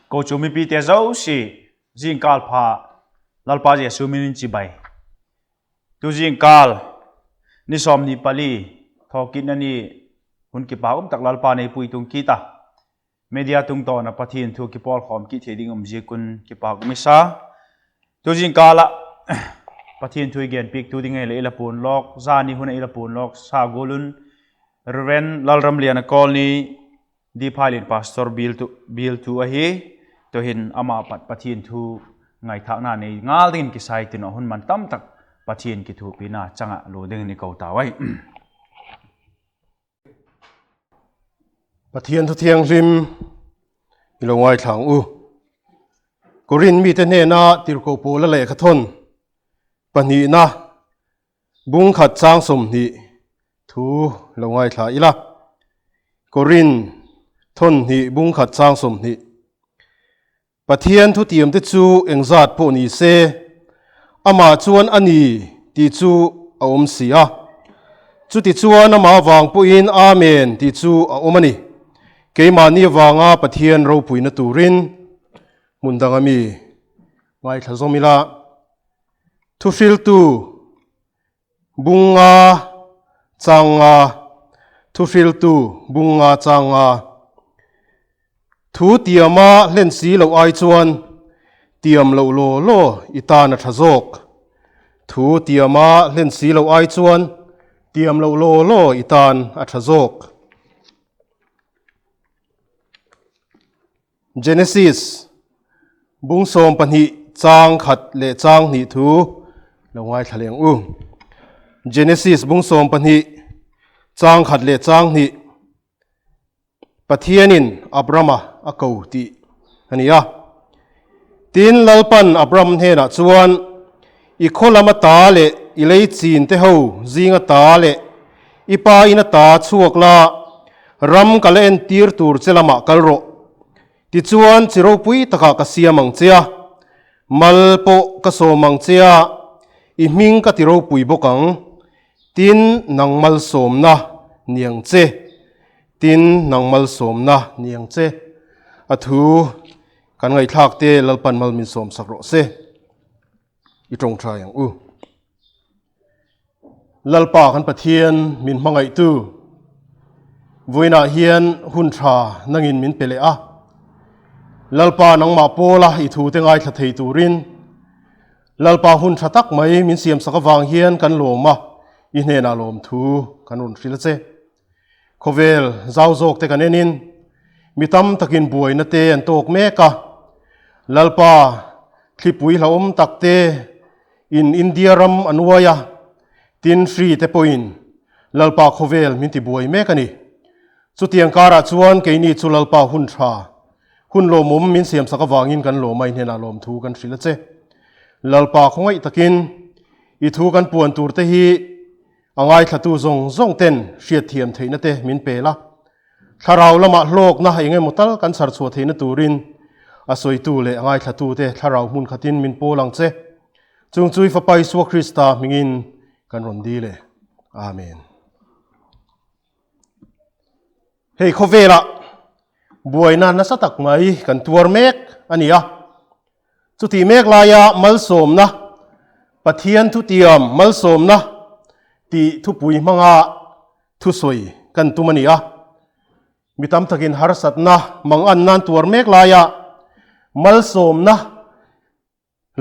Ko chu mipi te zo si zingkal pha Lalpa Jesuh min in chibai. Tu zingkal ni 14 thawkin ani hun ki pa um tak Lalpa nei pui tung kita. Media tung to na Pathian thu ki pawl khom ki thei ding um zi kun ki pa kumisa. Tu zingkal ah Pathian thu gen pik tu ding le ila pun lok zani hun ila pun lok sa gulun Reverend Lalramliana Kawlni Diphailin Pastor bil tu bil tu a hi to hin ama pat Pathian thu ngai thak na nei ngal ding ki sai tin hun man tam tak Pathian ki thu pi na changa lo ding ni ko ta wai. Pathian thu thianghlim i lo ngaithla ang u. Korin mite hnena tirhkoh pawla lehkhathawn pahnihna Bung khat chang 20 thu lo ngaithla ila. Korin thawn hnih bung khat chang 20. Pathian thutiam te chu engzat pawh ni se, amah chuan a ni tih chu a awm si a. Chuti chuan amah vang pawhin Amen tih chu a awm a ni. Keimahni avanga Pathian ropuina turin hmun danga mi ngaithla zawm ila. Thuhriltu bunga changa Thuhriltu bunga changa Thu tiama hlen si loh ai chuan tiam loh law law i tan a tha zawk. Thu tiama hlen si loh ai chuan tiam loh law law i tan a tha zawk. Genesis bung 12 chang khat leh chang hnih thu lo ngaithla leh ang u. Genesis bung 12 chang khat leh chang hnih Pathianin Abrama a ko tih a ni a. Tin, Lalpan Abram hnenah chuan, I khaw lam ata leh i lei chin te ho zing ata leh i pa in ata chhuak la, ram ka la entir tur che lamah kal rawh. Tichuan, chi ropui takah ka siam ang che a, mal pawh ka sawm ang che a, i hming ka ti ropui bawk ang. Tin, nang malsawmna ni ang che. Tin, nang malsawmna ni ang che. A thu kan ngaihthlak te Lalpan mal min sawm sak rawh se. I tawngtai ang u. Lalpa kan Pathian min hmangaihtu vawiinah hian hun tha nangin min pe leh a. Lalpa nangmah pawla i thu te ngaithla thei turin Lalpa hun tha tak mai min siam sak avang hian kan lawm a, i hnenah lawm thu kan rawn hrilh a che. Khawvel zau zawk te kan enin mi tam takin buaina te an tawk mek a, Lalpa thlipui hlauhawm tak te in India ram an uai a, tin hri te pawhin Lalpa khawvel min ti buai mek a ni. Chutiang karah chuan keini chu Lalpa hun tha, hun lawmawm min siamsak avangin kan lawm a, i hnenah lawmthu kan hrilh a che. Lalpa khawngaih takin i thu kan puan tur te hi A ngaithlatu zawng zawng ten hriatthiam theihna te min pe la. Thlarau lamah hlawkna eng emaw tal kan chhar chhuah theihna turin a sawitu leh a ngaithlatu te thlarau hmun khatin min pawl ang che. Chung chu i Fapa Isua Krista hmingin kan rawn dil e. Amen. Hei khawvelah buaina nasa tak mai kan tuar mek a ni a. Chutih mek laia malsawmna, Pathian thutiam malsawmna tih thupui hmanga thusawi kan tum a ni a. Mi tam takin harsatna mang an nan tuar mek laia malsawmna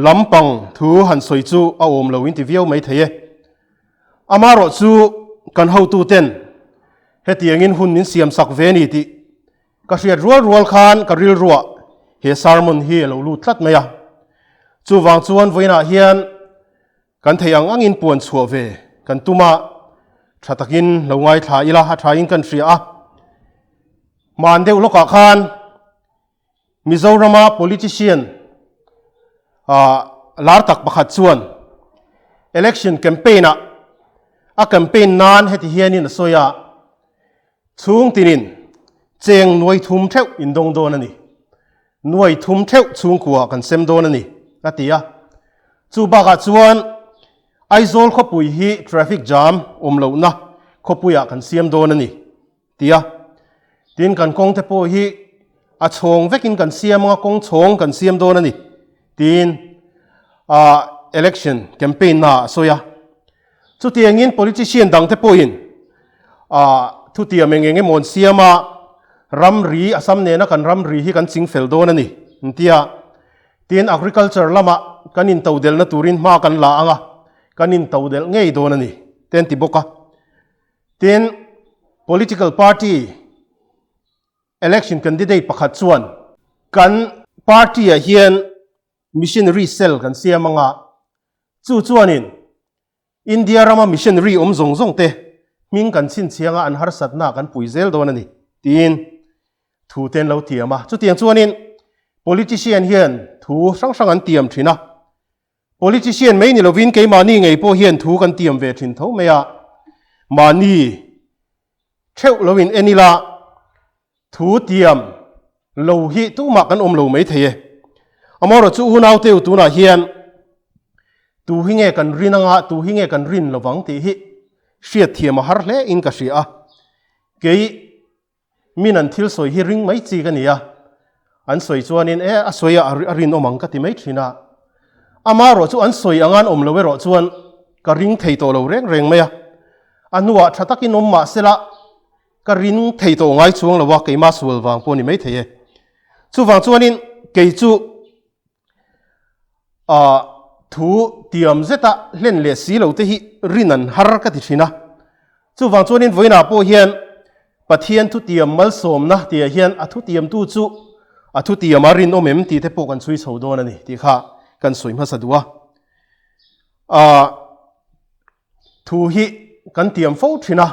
lampang thu han sawi chu a awm lo in ti viau mai thei e. Amaherawh chu kan hotuten hetiangin hun min siamsak ve a ni tih Ka hriat rual rual khan ka rilruah he sermon hi a lo lut tlat mai a. Chuvang chuan vawiinah hian kan thei ang angin puan chhuah ve kan tum a, tha takin lo ngaithla ila a thain kan hria a. Hman deuh lawkah khan Mizorama politician lar tak pakhat chuan election campaign-ah a campaign nan heti hianin a sawi a, Chhung tinin cheng nuai thum theuh in dawng dawn a ni. Nuai thum theuh chhungkua kan sem dawn a ni, a ti a. Chu bakah chuan Aizawl khawpui hi traffic jam awm lohna khawpuiah kan siam dawn a ni, ti a. Tin, kan kawng te pawh hi a chhawng vekin kan siam anga kawng chhawng kan siam dawn a ni tiin election campaign naah a sawi a. Chutiangin politician dangte pawhin thutiam eng eng emaw an siam a, ramri, Assam nena kan ramri hi kan ching fel dawn a ni an ti a. Tin, agriculture lamah kan intodelhna turin hma kan la ang a, kan intodelh ngei dawn a ni te an ti bawk a. Tin, political party election candidate pakhat chuan kan party-ah hian missionary cell kan siam ang a, chu chuanin India rama missionary awm zawng zawng te hming kan chhinchhiang a, an harsatna kan pui zel dawn a ni tiin thu te an lo tiam a. Chutiang chuanin politician hian thu hrang hrang an tiam thin a, politician mai ni lovin keimahni ngei pawh hian thu kan tiam ve thin tho mai a, mahni theuh loin en ila Thu tiam lo hi tumah kan awm lo mai thei e. Amaherawh chu unau teu tunah hian tu hi nge kan rin anga tu hi nge kan rin lovang tih hi hriat thiam a har hle in ka hria a. Kei min an thil sawi hi ring mai chi ka ni a, an sawi chuanin e a sawi a a rinawm ang ka ti mai thin a. Amaherawh chu an sawi anga an awm lo erawh chuan ka ring thei tawh lo reng reng mai a. A hnuah tha takin awm mah sela Ka ring thei tawh ngai chuang lo a, keimah sual vang pawh ni mai thei e. Chuvang chuanin kei chu ah thu tiam zeta hlen leh si lo te hi rin an har ka ti thin a. Chuvang chuanin vawiinah pawh hian Pathian thutiam malsawmna tihah hian a thutiamtu chu a thutiam a rinawm em tih te pawh kan chhui chho dawn a ni tih kha kan sawi hmasa duh a. Ah. Thu hi kan tiam fo thin a,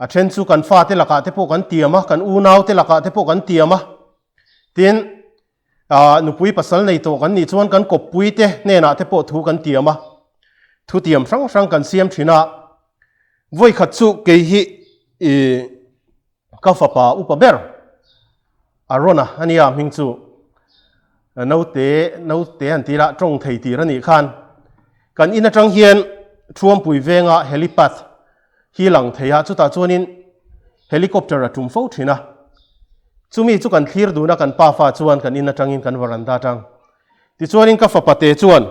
a then chu kan fate lakah te pawh kan tiam a, kan unau te lakah te pawh kan tiam a, tin ah nupui pasal nei tawh kan nih chuan kan kawppui te hnenah te pawh thu kan tiam a, thu tiam hrang hrang kan siam thin a, vawikhat chu kei hi ih Ka fapa upa ber Arona a nia hming chu naute naute an tih lah tawng thei tir a nih khan kan in atang hian Thuampui venga helipad hi lang thei a chutah chuanin helicopter a tum fo thin a chumi chu kan thlir dun a kan pa fa chuan kan in atangin kan varanda atang tichuanin ka fapa te chuan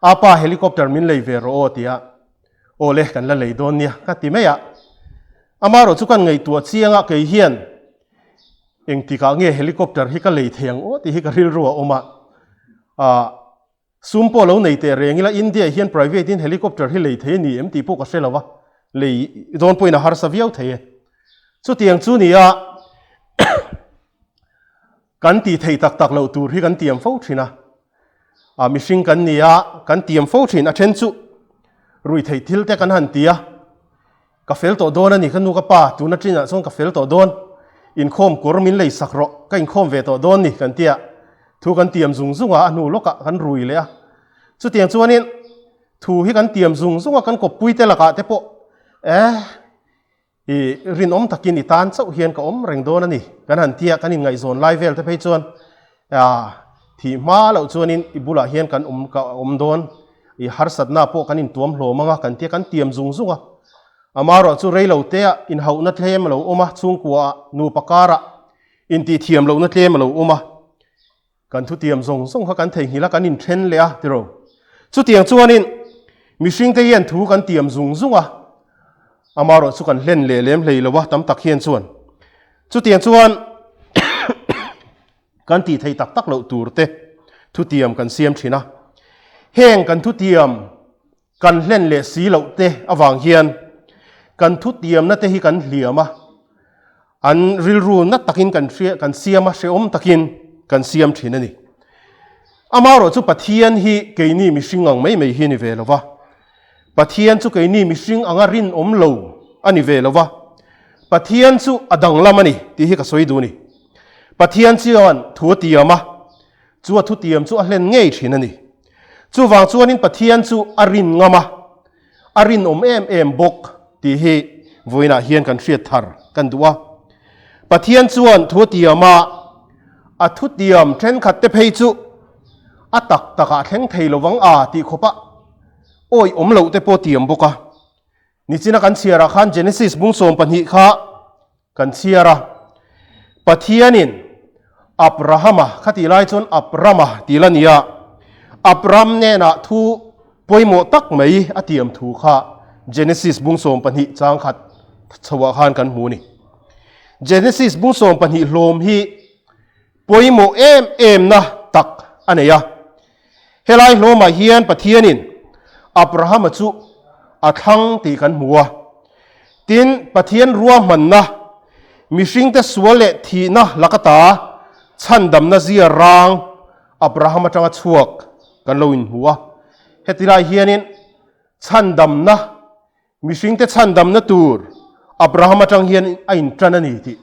apa helicopter min lei ve rawh aw tia Aw le, kan la lei dawn nia ka ti mai a. Amaherawh chu kan ngaihtuah chiang a, kei hian engtikah nge helicopter hi ka lei thei ang aw tih hi ka rilru a awm a. Ah, sum pawh lo nei teh reng ila India hian private in helicopter hi lei thei a ni em tih pawh ka hre lo va, lei dawn pawhin a harsa viau thei e. Chutiang chu ni a, kan tih theih tak tak loh tur hi kan tiam fo thin a. A mihring kan ni a, kan tiam fo thin. A then chu rui theih thil te kan han ti a, ka fel tawh dawn a ni ka nu ka pa, tuna chinah chuan ka fel tawh dawn, inkhawm kawr min lei sak rawh, ka inkhawm ve tawh dawn ni kan ti a, thu kan tiam zung zung a, a hnu lawkah kan rui leh a. Chutiang chuanin thu hi kan tiam zung zung a, kan kawppui te lakah te pawh eh, I rinawm takin i tan chauh hian ka awm reng dawn a ni. Kan han tia kan inngaihzawn lai vel te phei chuan thih hma loh chuanin i bulah hian kan awm ka awm dawn, i harsatna pawh kan intuam hlawm ang a kan tia kan tiam zung zung a. Amaherawh chu reilo tea inhauhna tlem a lo awm a, chhungkuaah nupa karah intihthiam lohna tlem a lo awm a. Kan thutiam zawng zawng kha kan theihnghilh a, kan inthen leh a, tiro. Chutiang chuanin mihringte hian thu kan tiam zung zung a, amaherawh chu kan hlen leh lem hlei lo a, tam tak hian chuan. Chutiang chuan kan tih theih tak tak loh tur te thutiam kan siam thin a. Heng kan thutiam kan hlen leh si loh te avang hian kan thutiamna te hi kan hliam a, an rilru na takin kan hria kan siam a, hrehawm takin kan siam thin a ni. Amaherawh chu Pathian hi keini mihring ang mai mai hi a ni ve lo va, Pathian chu keini mihring anga rinawm lo a ni ve lo va, Pathian chu a danglam a ni tih hi ka sawi duh a ni. Pathian chuan thu a tiam a, Chu a thutiam chu a hlen ngei thin a ni. Chuvang chuanin Pathian chu a rin ngam a, a rinawm em em bawk tih hi vawiinah hian kan hriat thar kan duh a. Pathian chuan thu a tiam a, a thutiam thenkhat te phei chu a tak takah thleng thei lovang a tih khawpa awih awm loh te pawh tiam bawk a. Nichina kan chhiarah khan Genesis bung 12 kha kan chhiar a. Pathianin Abrahama kha tih lai chuan Abrama tih la nia, Abram hnenah thu pawimawh tak mai a tiam thu kha Genesis bung 12 chang khat chhoah khan kan hmu a ni. Genesis bung 12 hlawm hi pawimawh em emna tak a nei a. Helai hlawmah hian Pathianin Abrahama chu a thlang tih kan hmu a. Tin, Pathian ruahmanna, mihringte sual leh thihna laka ta chhandamna zia rang Abraham atanga chhuak kan lo inhmu a. Hetilai hianin chhandamna, mihringte chhandamna tur Abraham atang hian a intan a ni tih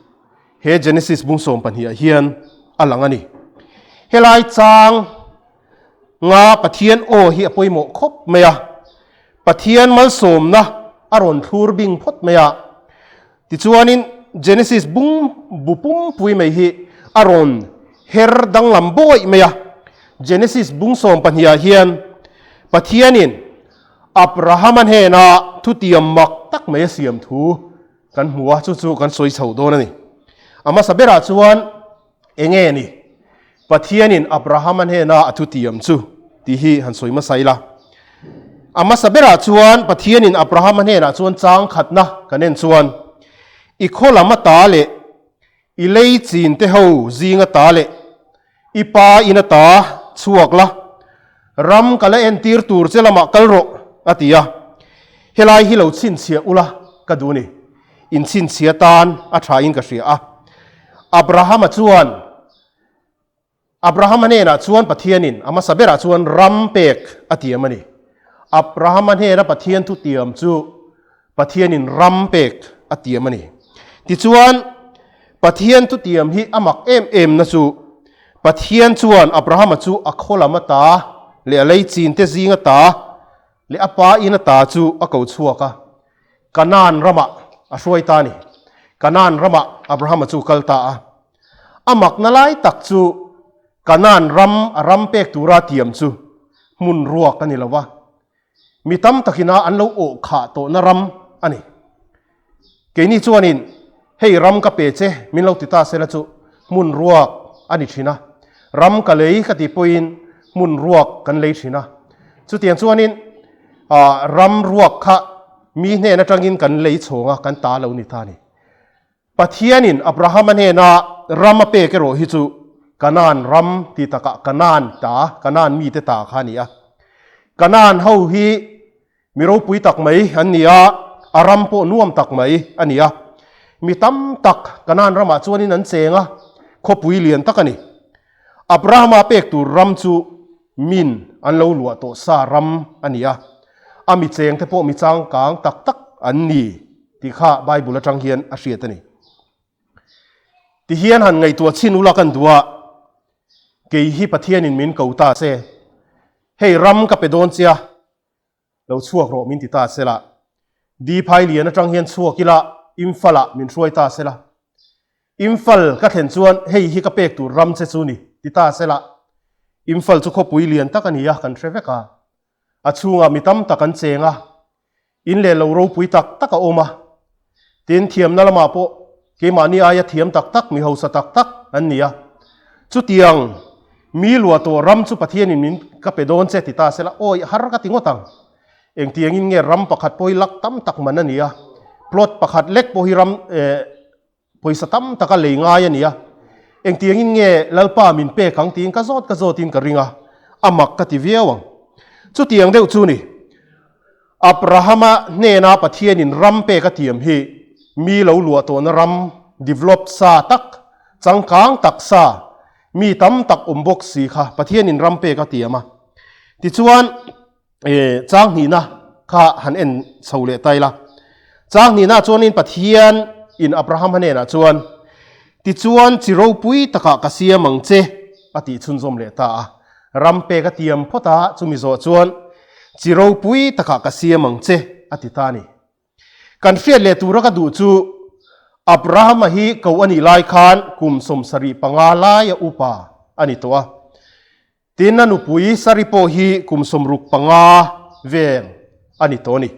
he Genesis bung 12 ah hian a lang a ni. Helai chang nga Pathian aw hi a pawimawh khawp mai a, Pathian malsawmna a rawn thlur bing phawt mai a. Tichuanin Genesis bung bu pumpui mai hi a rawn her danglam bawih mai a. Genesis bung 12 ah hian Pathianin Abrahama hnena thutiam mak tak mai a siam thu kan hmu a, chu chu kan sawi chho dawn a ni. A hmasa berah chuan enge ni Pathianin Abrahama hnena a thutiam chu tih hi han sawi hmasa ila. A hmasa berah chuan Pathianin Abrahama hnenah chuan chang khatna kan en chuan, I khaw lam ata leh i lei chin te ho zing ata leh i pa in ata chhuak la, ram ka la entir tur che lamah kal rawh, a ti a. Helai hi lo chhinchhiah ula ka duh a ni. Inchhinchhia tan a thain ka hria a. Abrahama chuan, Abrahama hnenah chuan Pathianin a hmasa berah chuan ram pek a tiam a ni. Abrahama hnena Pathian thu tiam chu Pathianin ram pek a tiam a ni. Tichuan, Pathian thu tiam hi a mak em em na chu Pathian chuan Abrahama chu a khaw lam ata leh a lei chin te zing ata leh a pa in ata chu a ko chhuak a. Kanaan ramah a hruai ta a ni. Kanaan ramah Abrahama chu kal ta a. A makna lai tak chu Kanaan ram a ram pek tura tiam chu hmun ruak a ni lo va, mi tam takina an lo awh khah tawhna ram a ni. Keini chuanin hei ram ka pe che min lo ti ta sela chu hmun ruak a ni thin a, ram ka lei ka tih pawhin hmun ruak kan lei thin a. Chutiang chuanin ram ruak kha mi hnen atangin kan lei chhawng a, kan ta lo ni ta a ni. Pathianin Abrahama hnena ram a pek erawh hi chu Kanaan ram ti takah Kanaan ta, Kanaan mite ta kha a ni a. Kanaan ho hi mi ropui tak mai an ni a, a ram pawh nuam tak mai a ni a. Mi tam tak Kanaan ramah chuanin an cheng a, khawpui lian tak a ni. Abrahama pek tur ram chu min an lo luah tawh sa ram a ni a, a mi chengte pawh mi changkang tak tak an ni tih kha Bible atang hian a hriat a ni. Tihian han ngaihtuah chhin ula kan duh a, kei hi Pathianin min ko ta se, hei ram ka pe dawn chia, lo chhuak rawh min ti ta sela, Di phai lian atang hian chhuak ila Imphal ah min hruai ta sela, Imphal ka thlen chuan hei hi ka pek tur ram che chu ni ti ta sela, Imphal chu khawpui lian tak a ni a kan hre vek a, a chhungah mi tam tak an cheng a, in leh lo ropui tak tak a awm a, tin thiamna lamah pawh keimahni aia thiam tak tak mi hausa tak tak an ni a, chutiang mi luah tawh ram chu Pathianin min ka pe dawn che ti ta sela awi har ka ti ngawt ang. Engtiangin nge ram pakhat pawh hi lak tam tak man a ni a, plot pakhat lek pawh hi ram eh pawisa tam taka lei ngai a ni a, engtiangin nge Lalpa min pek ang tiin ka zawt ka zawtin ka ring a, a mak ka ti viau ang. Chutiang deuh chu ni, Abrahama hnena Pathianin ram pek a tiam hi mi lo luah tawhna ram develop sa tak, changkang tak sa, mi tam tak awm bawk si kha Pathianin ram pek a tiam a. Tichuan, E, chang hnihna kha han en chho leh ta ila. Chang hnihna chuanin Pathian in Abraham hnenah chuan, Tichuan chi ropui takah ka siam ang che, a tih chhunzawm leh ta a. Ram pek a tiam phawt a, chumi zawh chuan, Chi ropui takah ka siam ang che, a ti ta a ni. Kan hriat leh tura ka duh chu, Abrahama hi ko a nih lai khan kum 75 laia upa a ni tawh a. Tin, a nupui Sari pawh hi kum 65 vel a ni tawh a ni.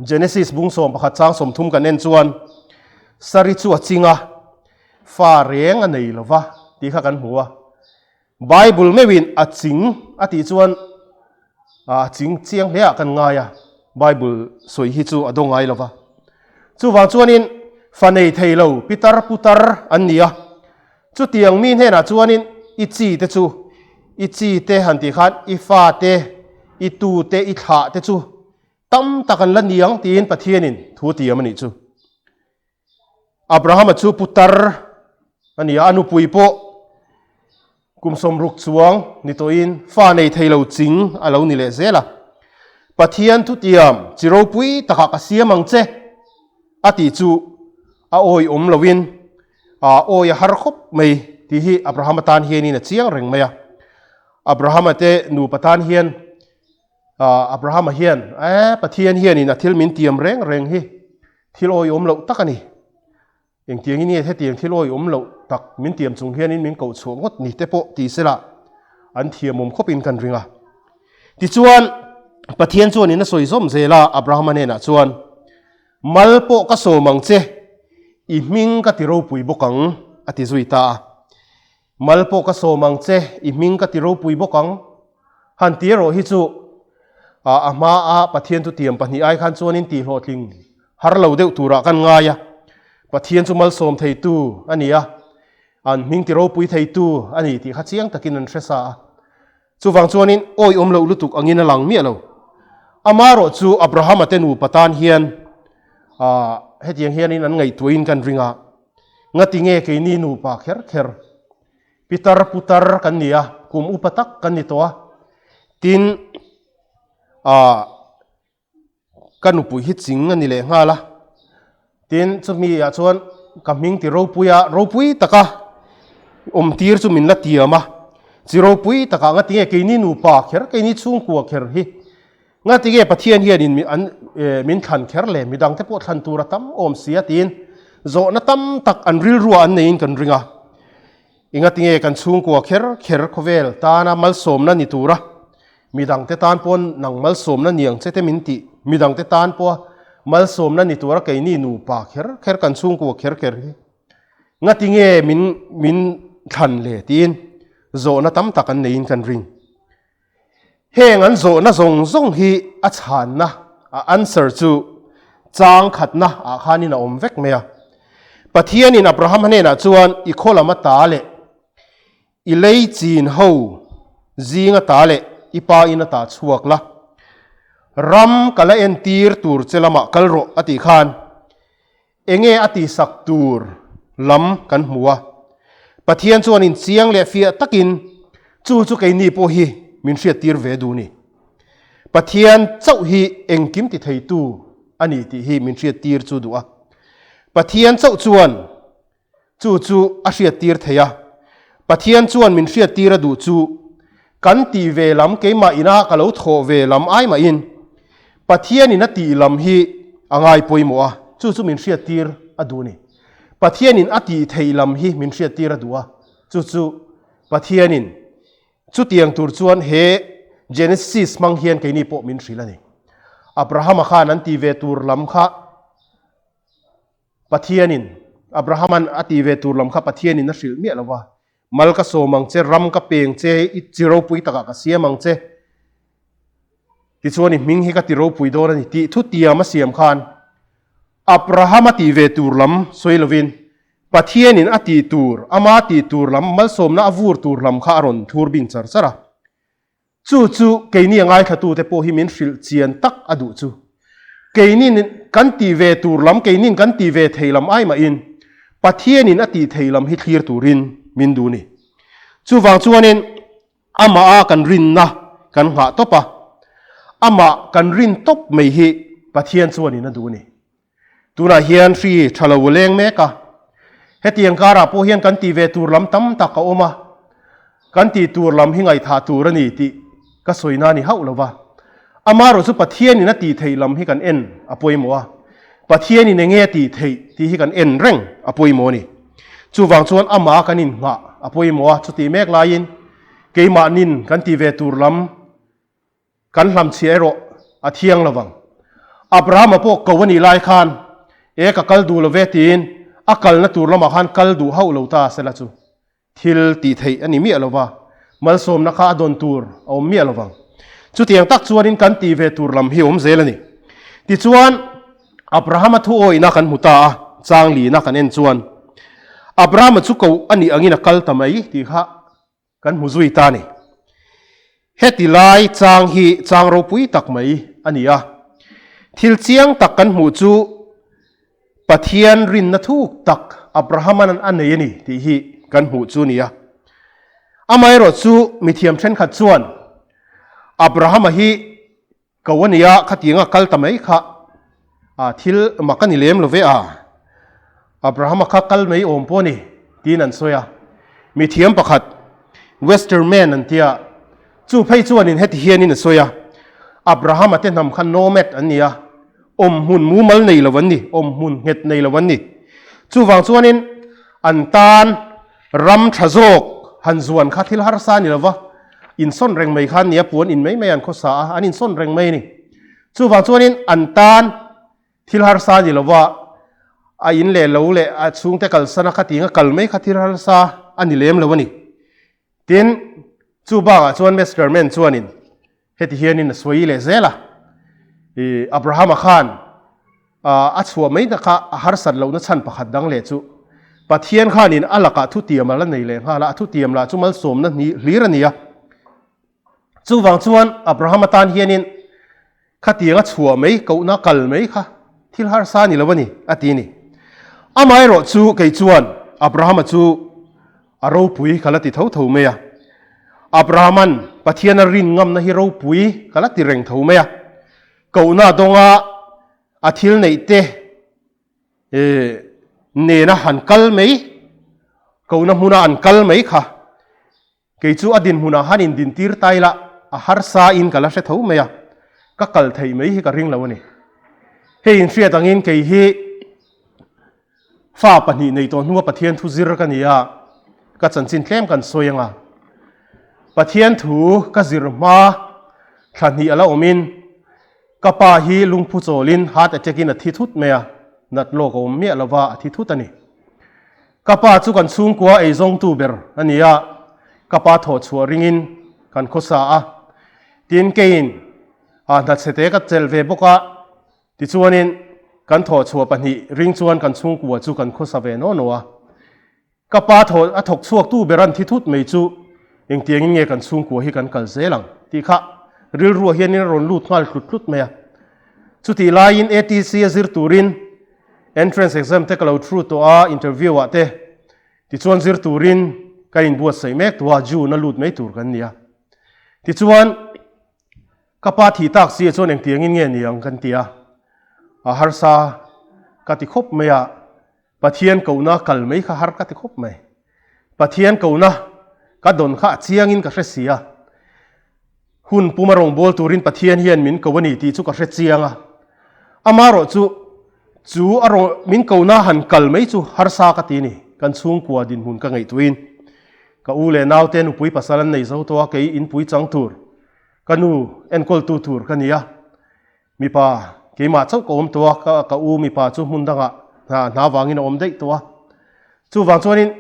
Genesis bung 11 chang 30 kan en chuan, Sari chu a ching a, fa reng a nei lo va tih kha kan hmu a. Bible meuhin a ching a tih chuan a ching chiang hle ah kan ngai a, Bible sawi hi chu a daw ngai lo va. Chuvang chuanin fa nei thei lo pitar putar an ni a, chutiang mi hnenah chuanin i chi te chu i chi te han tih khan i fa te, i tu te, i thlah te chu tam tak an la niang tiin Pathianin thu tiam a nih chu. Abrahama chu putar a ni a, a nupui pawh kum sawmruk chuang ni tawhin fa nei thei lo ching a lo ni leh zel a. Pathian thutiam chi ropui takah ka siam ang che a tih chu a awiawm loin a awi a har khawp mai tih hi Abrahama tan hianin a chiang reng mai a. Abrahama te nupa tan hian Abrahama hian, Eh, Pathian hianin a thil min tiam reng reng hi thil awiawm loh tak a ni. Engtiangin nge hetiang thil awiawm loh tak min tiam chung hianin min koh chhuah ngawt ni te pawh ti sela an thiamawm khawpin kan ring a. Tichuan, Pathian chuanin a sawi zawm zel a, Abrahama hnenah chuan, Mal pawh ka sawm ang che, i hming ka ti ropui bawk ang, a ti zui ta a. Mal pawh ka sawm ang che, i hming ka ti ropui bawk ang. Han ti erawh hi chu a hma a Pathian chu tiam pahnih ai khan chuanin tih hlawhtling har lo deuh turah kan ngai a. Pathian chu malsawm theitu a ni a, an hming ti ropui theitu a ni tih kha chiang takin an hre sa a. Chuvang chuanin awi awm loh lutuk angin a lang miah lo. Amaherawh chu Abrahama te nupa tan hian hetiang hianin an ngaihtuahin kan ring a. Ngati nge keini nupa kher kher? Pitar putar kan ni a, kum upa tak kan ni tawh a. Tin, ah, ka nupui hi ching a ni leh nghal a. Tin, chumi ah chuan ka hming ti ropui a, ropui taka awm tir chu min la tiam a. Chi ropui takah ngati nge keini nupa kher, keini chhungkua kher hi Ngati nge Pathian hianin mi an min thlan kher le, midangte pawh thlan tur a tam awm si a tiin zawhna tam tak an rilruah an neiin kan ring a. I ngati nge kan chhungkua kher kher khawvel tana malsawmna ni tura midangte tan pawn nang malsawmna ni ang che te min tih, midangte tan pawha malsawmna ni tura keini nupa kher kher kan chhungkua kher kher hi ngati nge min min thlan le tiin zawhna tam tak an neiin kan ring. Heng an zawhna zawng zawng hi a chhanna, a answer chu chang khatna ah khanin a awm vek mai a. Pathianin Abraham hnenah chuan i khaw lam ata leh i lei chin ho zing ata leh i pa in ata chhuak la, ram ka la entir tur che lamah kal rawh a tih khan Enge a tihsak tur lam kan hmu a, Pathian chuan inchiang leh fiah takin chu chu keini pawh hi min hriattir ve duh ni. Pathian chauh hi engkim ti theitu a ni tih hi min hriattir chu duh a. Pathian chauh chuan chu chu a hriattir thei a. Pathian chuan min hriattir a duh chu kan tih ve lam keimah ina ka lo thawh ve lam ai mahin Pathianin a tih lam hi a ngai pawimawh a, chu chu min hriattir a duh a ni. Pathianin a tih theih lam hi min hriattir a duh a, chu chu Pathianin chutiang tur chuan he Genesis hmang hian keini pawh min hrilh a ni. Abrahama khan an tih ve tur lam kha Pathianin Abrahaman a tih ve tur lam kha Pathianin a hrilh miah lo va, Mal ka sawm ang che, ram ka peng che, i chi ropui takah ka siam ang che, tichuan i hming hi ka ti ropui dawn a ni tih thu tiam a siam khan Abraham a tih ve tur lam sawi lovin Pathianin a tih tur, ama tih tur lam, malsawmna a vur tur lam kha a rawn thur bing char char a. Chu chu keini a ngaithlatute pawh hi min hrilh chian tak a duh chu. Keinin kan tih ve tur lam, keinin kan tih ve thei lam ai mahin Pathianin a tih thei lam hi thlir turin min duh ni. Chuvang chuanin amah a kan rinna kan nghah tawp a, amah kan rin tawp mai hi Pathian chuanin a duh ni. Tunah hian hri tha lo a leng mek a, hetiang karah pawh hian kan tih ve tur lam tam tak a awm a, kan tih tur lam hi ngaihthah tur a ni tih ka sawi na ni hauh lo va. Amaherawh chu Pathianin a tih theih lam hi kan en a pawimawh a, Pathianin eng nge a tih theih tih hi kan en reng a pawimawh a ni. Chuvang chuan amah kan inngah a pawimawh a, chutih mek laiin keimahnin kan tih ve tur lam, Kan hlamchhiah erawh a thiang lo vang. Abrahama pawh ko a nih lai khan, E ka kal duh lo ve tiin A kalna tur lamah khan kal duh hauh lo ta sela chu thil tih theih a ni miah lo va, malsawmna kha a dawn tur a awm miah lo vang. Chutiang tak chuanin kan tih ve tur lam hi a awm zel a ni. Tichuan, Abrahama thu awihna kan hmu ta a, chang lina kan en chuan, Abrahama chu koh a nih angin a kal ta mai tih kha kan hmu zui ta a ni. Heti lai chang hi chang ropui tak mai a ni a. Thil chiang tak kan hmuh chu Pathian rinna thuk tak Abrahama'n a nei a ni tih hi kan hmuh chu a ni a. Amaherawh chu mithiam thenkhat chuan Abrahama hi Ko a nia, khatianga kal ta mai kha a thil mak a ni lem lo ve a, Abrahama kha kal mai awm pawh a ni, tiin an sawi a. Mithiam pakhat, Westerman an tia, chu phei chuanin heti hianin a sawi a, Abrahama te hnam kha nomad an ni a, awmhmun mumal nei lo an ni, awmhmun nghet nei lo an ni. Chuvang chuanin an tan Ram tha zawk han zuan kha thil harsa a ni lova, insawn reng mai kha an ni a, puan in mai mai an khawsa a, an insawn reng mai a ni. Chuvang chuanin an tan thil harsa a ni lova, a in leh lo leh a chhungte kalsan a khatinga kal mai kha thil harsa a ni lem lo a ni. Tin, chu bakah chuan Mesterman chuanin Heti hianin a sawi leh zel a, I Abrahama khan a chhuah mai na kha a harsat lohna chhan pakhat dang leh chu Pathian khanin a lakah thutiam a la nei leh nghal a, a thutiam lah chu malsawmna hlir a ni a. Chuvang chuan Abrahama tan hianin khatiang a chhuah mai, kohna kal mai kha thil harsa a ni lo a ni, a ti a ni. Amaherawh chu kei chuan Abrahama chu A ropui ka la ti tho tho mai a. Abrahama'n Pathian a rin ngamna hi ropui ka la ti reng tho mai a. Kohna dawnga a thil neih te nena han kal mai, kohna hmuna an kal mai kha kei chu a dinhmunah han indintir ta ila a harsa in ka la hre tho mai a, ka kal theih mai hi ka ring lo a ni. Hei inhriat angin kei hi Fa pahnih nei tawh hnua Pathian thu zir ka ni a, ka chanchin tlem kan sawi ang a. Pathian thu ka zir hma thla hnih a la awmin ka pa hi lungphu chawlin heart attack in a thi thut mai a, nat lawk a awm miah lova a thi thut a ni. Ka pa chu kan chhungkua eizawngtu ber a ni a, ka pa thawhchhuah ringin kan khawsa a, tin keiin hnachhete ka chelh ve bawk a, Tichuanin, kan thawhchhuah pahnih ring chuan kan chhungkua chu kan khawsa ve naw naw a. Ka pa thaw a thawk chhuaktu ber an thi thut mai chu engtiangin nge kan chhungkua hi kan kal zel ang tih kha rilruah hianin a rawn lut nghal tlut tlut mai a. Chutih laiin ATC a zir turin entrance exam te ka lo thru tawh a, interview ah te tichuan zir turin ka inbuatsaih mek tawh a, June a lut mai tur kan ni a. Tichuan. Ka pa thih tak si ah chuan engtiangin nge ni ang kan ti a, a harsa ka ti khawp mai a, Pathian kohna kal mai kha har ka ti khawp mai. Pathian kohna ka dawn kha a chiangin ka hre si a, hun puma rawngbâwl turin Pathian hian min ko a ni tih chu ka hre chiang a, amaherawh chu chu a rawn min kohna han kal mai chu harsa ka ti a ni, kan chhungkua dinhmun ka ngaihtuahin ka u leh naute nupui pasal an nei zo tawh a, kei inpui chang tur Ka nu enkawltu tur ka ni a, mipa keimah chauh ka awm tawh a, ka ka u mipa chu hmun dangah hna hna vangin a awm daih tawh a. Chuvang chuanin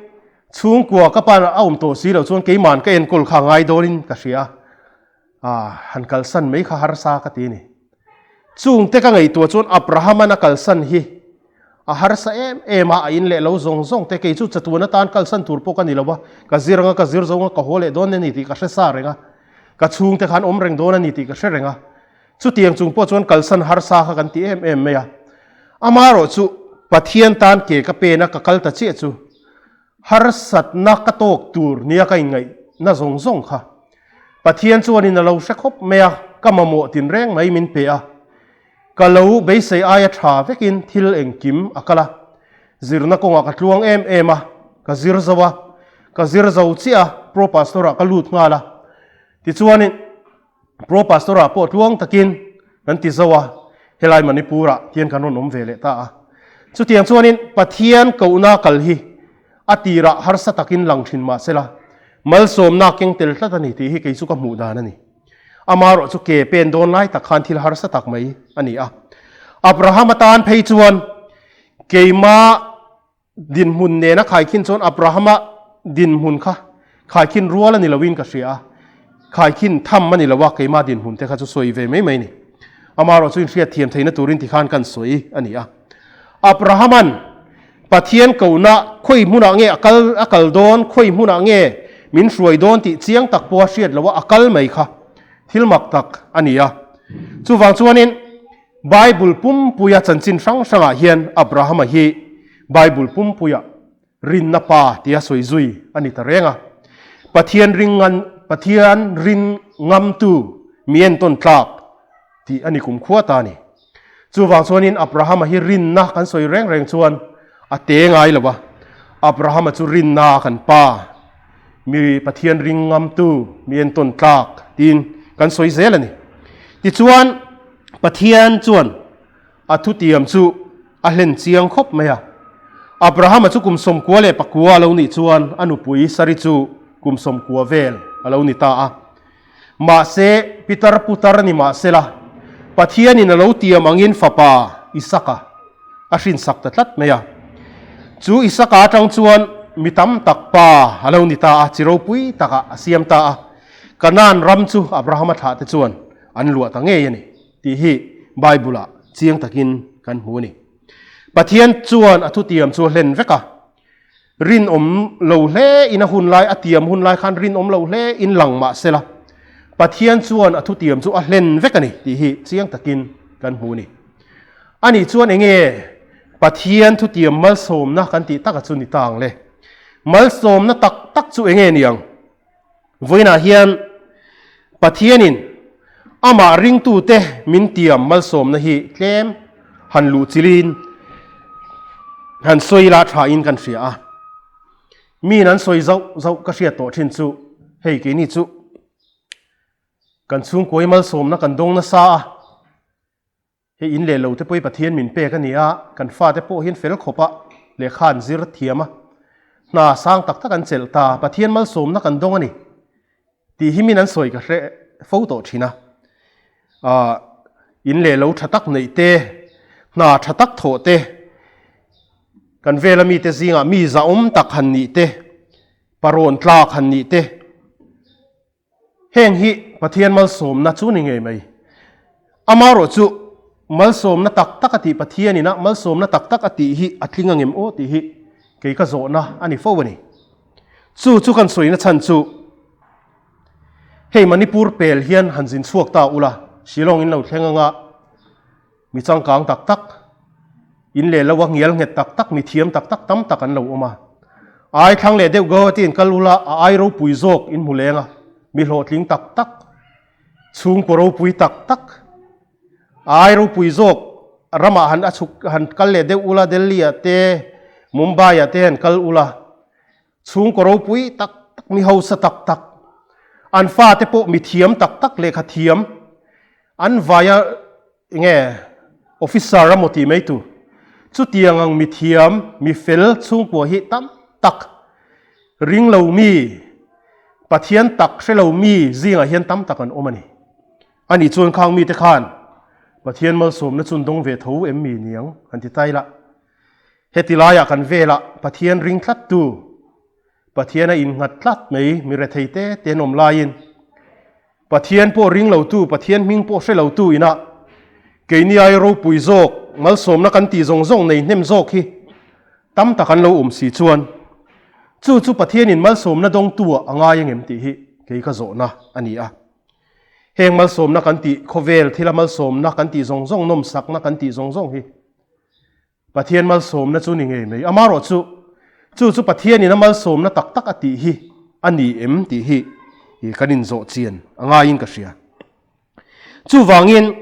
chhungkua ka pa a awm tawh si loh chuan keima'n ka enkawl kha ngai dawnin ka hria a, ah han kalsan mai kha harsa ka ti a ni. Chungte ka ngaihtuah chuan Abraham-an a kalsan hi a harsa em em a, a in leh lo zawng zawng te kei chu chatuan atan kalsan tur pawh ka ni lo a, ka zir anga ka zir zo anga ka haw leh dawn a ni tih ka hre sa reng a, ka chhungte khan awm reng dawn a ni tih ka hre reng a, chutiang chung pawh chuan kalsan harsa kha kan ti em em mai a. Amaherawh chu Pathian tan ke ka pen a ka kal ta chiah chu harsatna ka tawk tur nia ka inngaihna zawng zawng kha Pathian chuanin a lo hre khawp mai a, ka mamawh tinreng mai min pe a. Ka lo beisei aia tha vekin thil engkim a kal a, zirna kawngah ka tluang em em a, ka zir zo a, ka zir zo chiah a, Pro Pastor ah ka lut nghal a, tichuanin Pro Pastor ah pawh tluang takin kan ti zo a, helai Manipur ah hian kan rawn awm ve leh ta a. Chutiang chuanin Pathian kohna kal hi a tirah harsa takin lang thin mah sela, malsawmna keng tel tlat a ni tih hi kei chu ka hmuh dan a ni. Amaherawh chu ke pen dawn lai tak khan thil harsa tak mai a ni a. Abraham atan phei chuan keimah. Dinhmun nena khaikhin chuan Abrahama dinhmun kha khaikhin rual a ni loin ka hria a, khaikhin tham a ni lo a, keimah dinhmun te kha chu sawi ve mai mai ni. Amaherawh chu inhriat thiam theihna turin tikhan kan sawi a ni a. Abrahaman Pathian kohna khawi hmunah nge a kal a kal dawn, khawi hmunah nge min hruai dawn tih chiang tak pawha hriat loha a kal mai kha thil mak tak a ni a. Chuvang chuanin Bible pumpuia chanchin hrang hrangah hian Abrahama hi Bible pumpuia rinna pa tia sawi zui a ni ta reng a. Pathian ring ngan Pathian rin ngamtu mi entawn tlak tih a ni kumkhua ta a ni. Chuvang chuanin Abrahama hi rinna kan sawi reng reng chuan a te ngai lo a. Abrahama chu rinna kan pa, mi Pathian ring ngamtu mi entawn tlak tiin kan sawi zel a ni. Tichuan Pathian chuan a thutiam chu a hlen chiang khawp mai a. Abrahama chu kum 94 a lo nih chuan a nupui Sari chu kum 90 vel a lo ni ta a. Mahse, pitar putar ni mah sela, Pathianin a lo tiam angin fapa Isaka a hrinsak ta tlat mai a. Chu Isaka atang chuan mi tam tak pa a lo ni ta a, chi ropui takah a siam ta a. Kanaan ram chu Abrahama thlahte chuan an luah ta ngei a ni tih hi Bible-ah chiang takin kan hmu a ni. Pathian chuan a thutiam chu a hlen vek a, rinawm lo hle in a hun lai, a tiam hun lai khan rinawm lo hle in lang mah sela, Pathian chuan a thutiam chu a hlen vek a ni tih hi chiang takin kan hmu a ni. Ani chuan enge Pathian thutiam malsawmna kan tih taka chu ni ta ang le? Malsawmna tak tak chu enge ni ang? Vawiinah hian Pathianin amah ringtute min tiam malsawmna hi tlem han luh chilin han sawi la thain kan hria a. Miin an sawi zauh zauh ka hriat tawh thin chu hei keini chu kan chhungkuai malsawmna kan dawng nasa a. Hei in leh lo te pawh hi Pathian min pek a ni a, kan fate pawh hian fel khawp a, lehkha an zir thiam a, hna sang tak tak an chelh ta, Pathian malsawmna kan dawng a ni tih hi min an sawi ka hre fo tawh thin a. Aah in leh lo tha tak neih te, hna tha tak thawh te, kan vela mite zingah mi zahawm tak han nih te, parawn tlak han nih te, Heng hi Pathian malsawmna chu ni ngei mai. Amaherawh chu malsawmna tak tak a tih Pathian ina malsawmna tak tak a tih hi a tling angem aw tih hi kei ka zawhna a ni fo a ni. Chu chu kan sawina chhan chu hei Manipur pel hian han zin chhuak ta ula, Shillong in lo thleng anga mi changkang tak tak, in leh lo a ngial nghet tak tak, mi thiam tak tak tam tak an lo awm a. Ai thlang leh deuh Guwahati in kal ula a ai ropui zawk in hmu leng a, mi hlawhtling tak tak, chhungkaw ropui tak tak, a ai ropui zawk ramah han a chhuk han kal leh deuh ula Delhi ah te, Mumbai ah te han kal ula, chhungkaw ropui tak tak, mi hausa tak tak, an fate pawh mi thiam tak tak, lehkha thiam an vaia Enge officer a maw tih mai tur. Chutiang ang mithiam, mi fel chhungkua hi tam tak ring lo mi, Pathian tak hre lo mi zingah hian tam tak an awm a ni. Ani chuan khang mite khan Pathian malsawmna chun dawng ve tho em mi niang han ti tai la. Heti laiah kan velah Pathian ring tlattu, Pathian a innghat tlat mai mi rethei te te an awm laiin Pathian pawh ring lotu, Pathian hming pawh hre lotu ina keini ai ropui zawk, malsawmna kan tih zawng zawng nei hnem zawk hi tam tak an lo awm si chuan chu chu Pathianin malsawmna dawngtu-ah a ngai angem tih hi kei ka zawhna a ni a. Heng malsawmna kan tih khawvel thila malsawmna kan tih zawng zawng, nawmsakna kan tih zawng zawng hi Pathian malsawmna chu ni ngei mai. Amaherawh chu, chu chu Pathianin a malsawmna tak tak a tih hi a ni em tih hi kan inzawh chian a ngaiin ka hria. Chuvangin,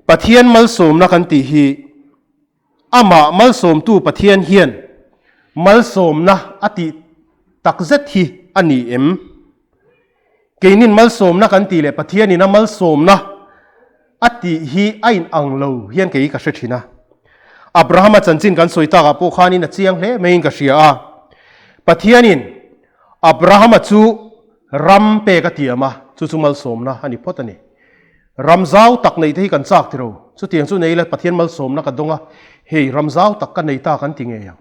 Pathian malsawmna kan tih hi amah malsawmtu Pathian hian malsawmna a tih takzet hi a ni em? Keinin malsawmna kan tih leh Pathianin a malsawmna a tih hi a in ang lo hian kei ka hre thin a. Abrahama chanchin kan sawi takah pawh khanin a chiang hle maiin ka hria a. Pathianin Abrahama chu ram pek a tiam a, chu chu malsawmna a ni phawt a ni. Ram zau tak neih te hi kan chak tiro, chutiang chu nei ila Pathian malsawmna ka dawng a, hei ram zau tak ka nei ta kan ti ngei ang.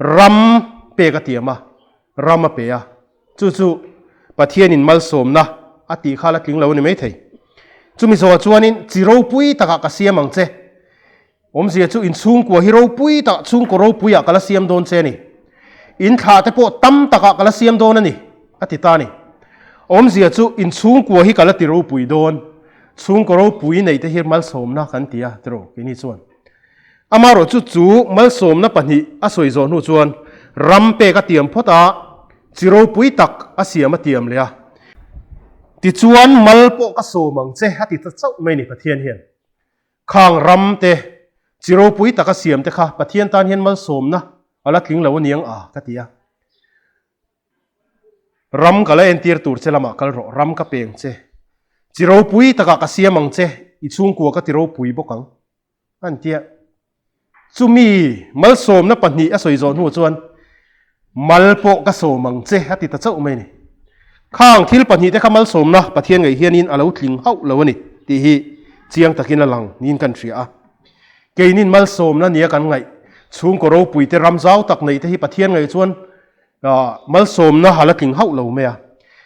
Ram pek a tiam a, ram a pe a. Chu chu Pathianin malsawmna a tih kha la tling lo a ni maithei. Chumi zawhah chuanin chi ropui takah ka siam ang che. Awmzia chu inchhungkua hi ropui tak, chhungkaw ropuiah ka la siam dawn che a ni. In thlah te pawh tam takah ka la siam dawn a ni, a ti ta a ni. Awmzia chu inchhungkua hi ka la ti ropui dawn. Chhungkaw ropui nei te hi malsawmna kan ti a, tiraw keini chuan. Amaherawhchu chu malsawmna pahnih a sawi zawh hnu chuan ram pek a tiam phawt a, chi ropui tak a siam a tiam leh a. Tichuan mal pawh ka sawm ang che a ti ta chauh mai ni Pathian hian. Khang ram te, chi ropui tak a siam te kha Pathian tan hian malsawmna a la tling lo aniang a ka ti a. Ram ka la entir tur che lamah kal rawh, ram ka peng che. Chi ropui takah ka siam ang che, i chhungkua ka ti ropui bawk ang. An ti a. Chumi malsawmna pahnih a sawi zawh hnu chuan mal pawh ka sawm ang che a ti ta chauh mai a ni. Khang thil pahnih te kha malsawmna Pathian ngaih hianin a lo tling hauh lo a ni tih hi chiang takin a lang niin kan hria a. Keinin malsawmna nia kan ngaih chhungkaw ropui te ram zau tak neih te hi Pathian ngaih chuan Malsawmna ha la tling hauh lo mai a,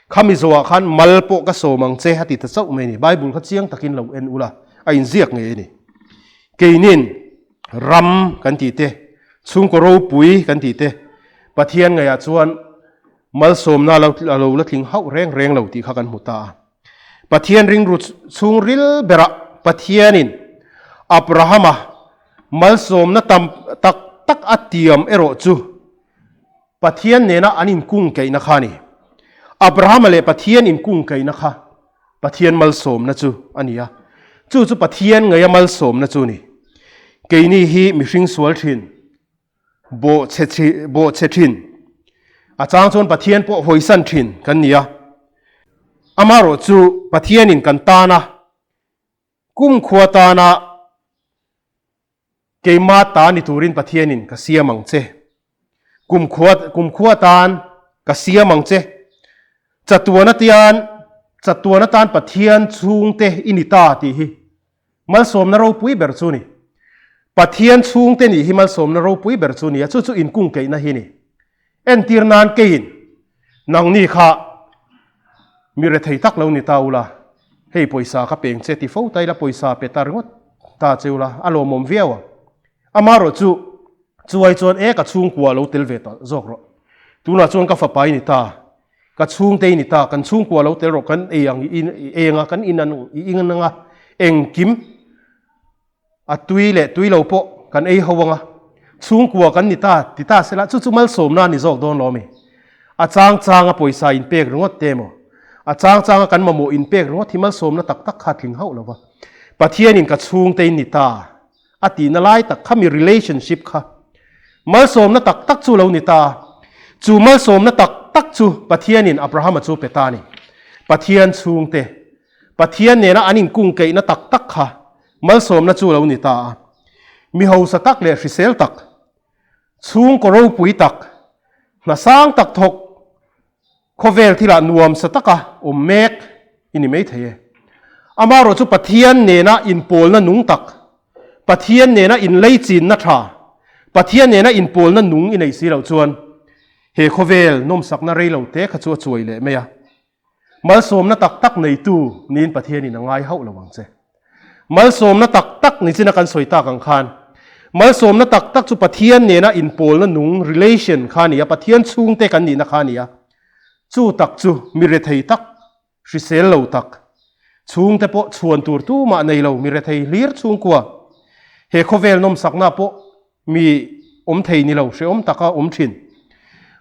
khami zawhah khan mal pawh ka sawm ang che a ti ta chauh mai a ni. Bible kha chiang takin lo en ula, a inziak ngei a ni. Keinin ram kan tih te, chhungkaw ropui kan tih te, Pathian ngaihah chuan malsawmna a lo la tling hauh reng reng lo tih kha kan hmu ta a. Pathian ringru chhungril berah Pathianin Abrahama malsawmna tam tak tak a tiam erawh chu Pathian nena an inkungkaihna kha a ni. Abrahama leh Pathian inkungkaihna kha Pathian malsawmna chu a ni a. Chu chu Pathian ngaia malsawmna chu a ni. Keini hi mihring sual thin, bawhchhe bawhchhe thin, a chang chuan Pathian pawh hawisan thin kan ni a. Amaherawh chu Pathianin kan tana kumkhua tana Keimah ta ni turin Pathianin ka siam ang che. Kumkhua, kumkhua tan ka siam ang che. Chatuan atian, chatuan atan Pathian chhungte i ni ta tih hi malsawmna ropui ber chu ni. Pathian chhungte nih hi malsawmna ropui ber chu ni a, chu chu inkungkeihna hi ni. Entir nan keiin nangni kha mi rethei tak lo ni ta ula, hei pawisa ka peng che ti fo ta ila pawisa pe ta ringawt ta che ula a lawmawm viau ang. Amaherawh chu chuai chuan e ka chhungkua lo tel ve ta zawk rawh. Tunah chuan ka fapa i ni ta, ka chhungte i ni ta, kan chhungkua lo tel rawh kan ei ang i ei anga kan in ang i in anga engkim A tui leh tui lo pawh kan ei ho anga, chhungkua kan ni ta ti ta sela chu chu malsawmna a ni zawk dawn lo a mi? A chang changa pawisa inpek ringawt te emaw, a chang changa kan mamawh inpek ringawt hi malsawmna tak tak kha a tling hauh lo va. Pathianin ka chhungte in ni ta a tihna lai tak kha mi relationship kha malsawmna tak tak chu lo ni ta. Chu malsawmna tak tak chu Pathianin Abrahama chu pe ta a ni. Pathian chhungte, Pathian nena an inkungkeihna tak tak kha Malsawmna chu lo ni ta a. Mi hausa tak leh hrisel tak, chhungkaw ropui tak, hna sang tak thawk, khawvel thilah nuamsa taka awm mek i ni maithei e. Amaherawh chu Pathian nena inpawlna nung tak, Pathian nena inleichinna tha, Pathian nena inpawlna nung i neih si loh chuan he khawvel nawmsakna reilo te kha chu a chuai leh mai a. Malsawmna tak tak neitu niin Pathianin a ngai hauh lo ang che. Malsawmna tak tak ni china kan sawi tak ang khan, malsawmna tak tak chu Pathian nena inpawlna nung, relation, kha a ni a, Pathian chhungte kan nihna kha a ni a. Chu tak chu mi rethei tak, hrisel lo tak, chhungte pawh chhuan tur tumah nei lo, mi rethei hlir chhungkua, he khawvel nawmsakna pawh Mi awm thei ni lo, hrehawm taka awm thin.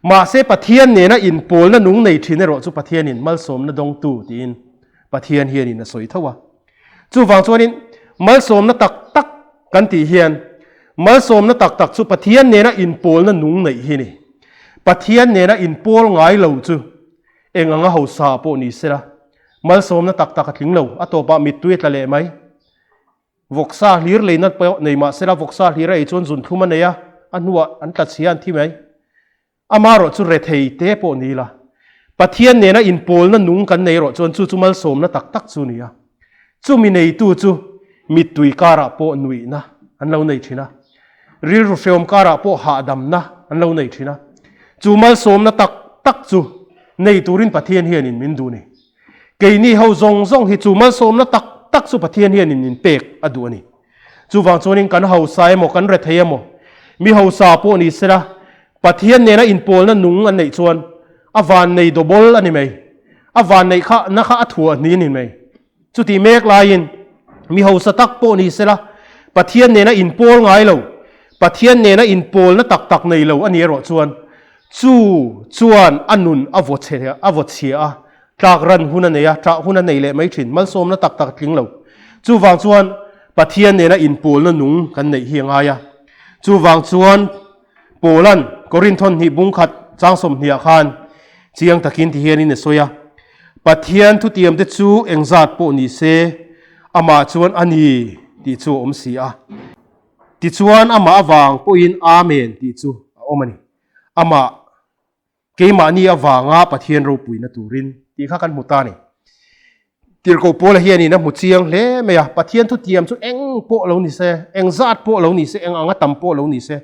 Mahse Pathian nena inpawlna nung nei thin erawh chu Pathianin malsawmna dawngtu tiin Pathian hianin a sawi tho a. Chuvang chuanin malsawmna tak tak kan tih hian malsawmna tak tak chu Pathian nena inpawlna nung neih hi ni. Pathian nena inpawl ngai lo chu eng anga hausa pawh ni sela malsawmna tak tak a tling lo, a tawpah mittui a tla leh mai. Vawksa hlir leina pawh nei mah sela vawksa hlir a ei chuan zun thlum a nei a, a hnuah an tla chhia an thi mai. Amaherawh chu rethei te pawh ni ila, Pathian nena inpawlna nung kan nei erawh chuan chu chu malsawmna tak tak chu ni a. Chumi neitu chu mittui karah pawh nuihna an lo nei thin a, rilru hreawm karah pawh hahdamna. an lo nei thin a. Chu malsawmna tak tak chu nei turin Pathian hianin min duh a ni. Keini ho zawng zawng hi chu malsawmna tak tak chu Pathian hianin min pek a duh a ni. Chuvang chuanin kan hausa emaw kan rethei emaw, mi hausa pawh ni sela, Pathian nena inpawlna nung an neih chuan a vannei dawbawl a ni mai. A vanneih kha na kha a thuah hni a ni mai. Chutih mek laiin mi hausa tak pawh ni sela, Pathian nena inpawl ngai lo, Pathian nena inpawlna tak tak nei lo a ni erawh chuan chu chuan a nun a vaw chhe a vaw chhia a, tlak ran hun a nei a, ṭah hun a nei leh mai ṭhin, malsawmna tak tak a tling lo. Chuvang chuan Pathian nena inpawlna nung kan neih hi a ngai a. Chuvang chuan Paula'n Korinthon hnih bung khat chang sawmhniah khan chiang takin ti hianin a sawi a, Pathian thutiamte chu engzat pawh ni se, amah chuan a ni tih chu a awm si a. Tichuan amah avang pawhin Amen tih chu a awm a ni. Amah keimahni avanga Pathian ropuina turin tih kha kan hmu ta a ni. Tirhkoh Paula hianin a hmu chiang hle mai a, Pathian thutiam chu eng pawh lo ni se, eng zat pawh lo ni se, eng anga tam pawh lo ni se,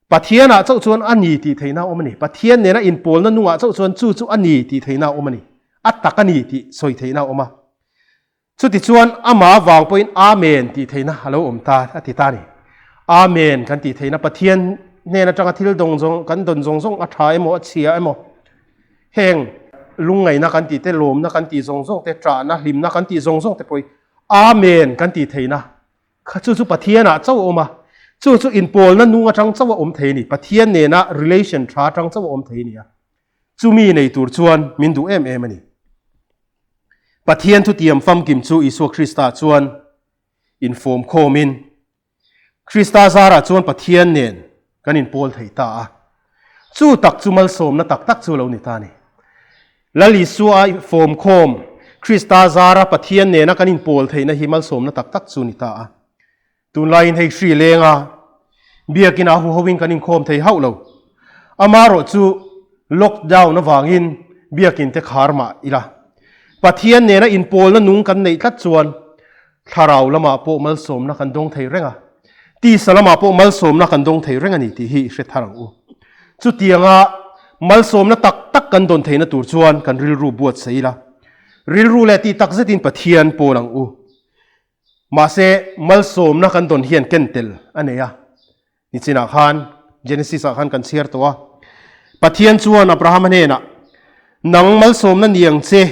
Pathianah chauh chuan a ni tih theihna a awm a ni. Pathian nena inpawlna nungah chauh chuan chu chu a ni tih theihna a awm a ni. A tak a ni tih sawi theihna a awm a. Chutichuan amah vang pawhin Amen tih theihna a lo awm ta a ti ta a ni. Amen kan tih theihna Pathian hnen atanga thil dawng zawng kan dawn zawng zawng a tha emaw a chhia emaw heng lungngaihna kan tih te lawmna kan tih zawng zawng te ṭahna hlimna kan tih zawng zawng te pawh hi Amen kan tih theihna kha chu chu Pathianah chauh a awm a, chu chu inpawlna nung atang chauh a awm thei a ni. Pathian nena relation tha atang chauh a awm thei a ni a. Chumi nei tur chuan min duh em em a ni. Pathian thutiam famkim chu Isua Krista chuan infawm khawmin Krista zarah chuan Pathian nen kan inpawl thei ta a. Chu tak chu malsawmna tak tak chu lo ni ta a ni. Lal Isua fawm khawm Krista zara Pathian nena kan inpawl theihna hi malsawmna tak tak chu ni ta a. Tunlaiin hei hri lenga biakin a huhoin kan inkhawm thei hauh lo. Amaherawh chu lockdown avangin biakin te khar mah ila. Pathian nena inpawlna nung kan neih tlat chuan thlarau lamah pawh malsawmna kan dawng thei reng a, tisa lamah pawh malsawmna kan dawng thei reng a ni tih hi i hre thar ang u. Chutianga malsawmna tak tak kan dawn theihna tur chuan kan rilru buatsaih ila, rilru leh tih tak zetin Pathian pawl ang u. Mahse, malsawmna kan dawn hian ken tel a nei a. Nichinah khan Genesis-ah khan kan chhiar tawh a. Pathian chuan Abrahama hnenah, Nang malsawmna ni ang che,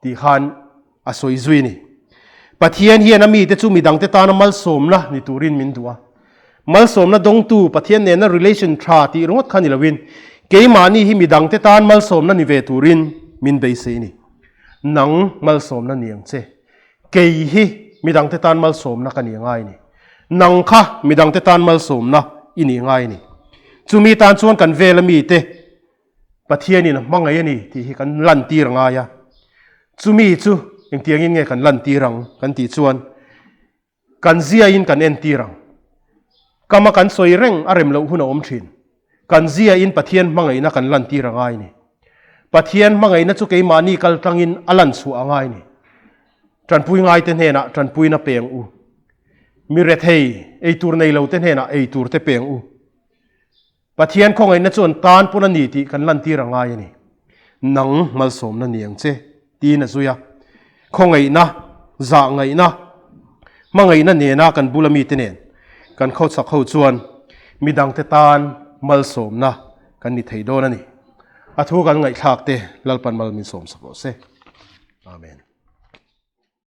tih khan a sawi zui a ni. Pathian hian a mite chu midangte tana malsawmna ni turin min duh a. Malsawmna dawngtu Pathian nena relation tha tih ringawt kha ni loin, keimahni hi midangte tan malsawmna ni ve turin min beisei a ni. Nang malsawmna ni ang che. Kei hi midangte tan malsawmna ka ni ngai ni. Nang kha midangte tan malsawmna i ni ngai ni. Chumi tan chuan kan vela mite Pathianin a hmangaih a ni tih hi kan lantir ngai a. Chumi chu engtiangin nge kan lantir ang kan tih chuan Kan ziain kan entir ang. Kama kan sawi reng a rem loh hun a awm thin. Kan ziain Pathian hmangaihna kan lantir a ngai ni. Pathian hmangaihna chu keimahni kal tlangin a lan chhuah a ngai ni. Tanpui ngaite hnenah tanpuina peng u. Mi rethei, eitur nei lote hnenah eitur te peng u. Pathian khawngaihna chu an tan pawn a ni tih kan lantir a ngai a ni. Nang malsawmna ni ang che, tiin a zui a. Khawngaihna, zahngaihna, hmangaihna nena kan bula mite nen kan khawchhak ho chuan midangte tan malsawmna kan ni thei dawn a ni. A thu kan ngaihthlak te Lalpan mal min sawmsak rawh se. Amen.